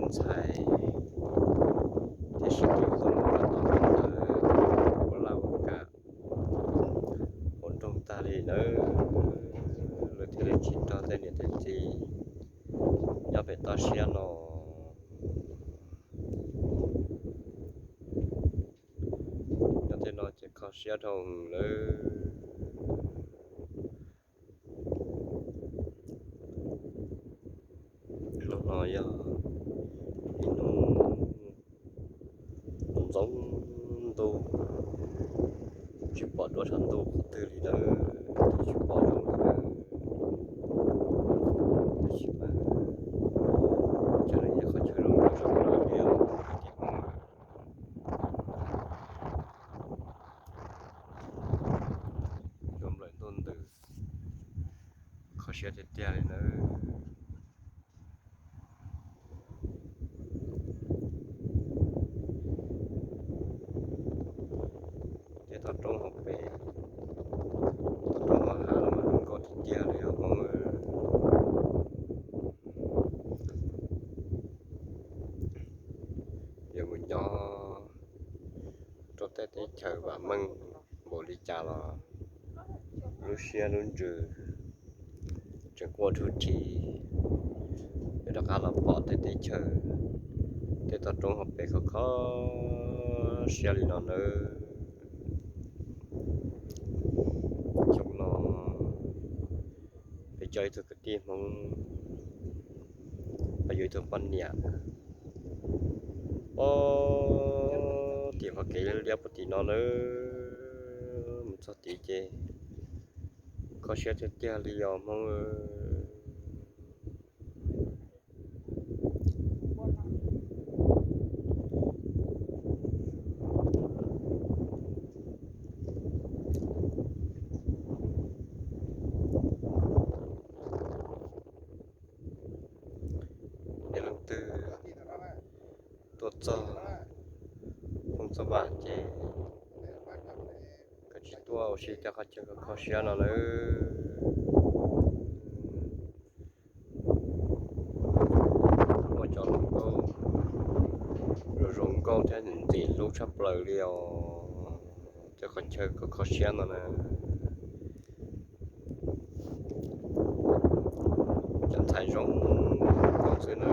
ntxhais thiab sib tw tuaj mus nqa tau ntawd ua laj ua kam hauv nroog tag li nawb. Lawv thiaj li tsis nrog tej niam tej txiv nyob pem toj siab no. Nyob tej no ces kho siab dhau lawm. Hnub no yog ib hnub ntxoov ntuj, tsis pom duab tshav ntuj qhov twg li lawm, twb tsis pom zoo li lawm. Tab sis mas cov no yog qhov chaw zoo nkauj tshaj plaws li os kwv tij Hmoob. Cua nplawm ntuj ntws, kho siab tiag tiag li nawb. Tej toj roob hauv pes, toj roob hauv hav los mas zoo nkauj tiag tiag li os Hmoob. Yuav mus nyob rau tej teb chaws vam meej npaum li cas los lub siab lub ntsws tseem quaj rhuj rhiv, yuav rov qab los pom tej teb chaws, tej toj roob hauv pes kho kho siab li no nawb. Xyoo no peb coj ib tug kwv tij Hmoob, peb yuav ib tug poj niam puag tim qhov kev liab liab puag tim no nawb, mus txog tid ces kho siab tiag tiag li os Hmoob. Yog leej twg tuaj txog Hmoob Txoj Vam ces koj tsis tuaj ua si cov qhov chaw kho kho siab no nawb. Muaj cov hluas nkauj zoo zoo nkauj thiab ntxim hlub tshaj plaws li os. Cov qhov chaw kho kho siab no na, cov ntxhais zoo nkauj xwb na.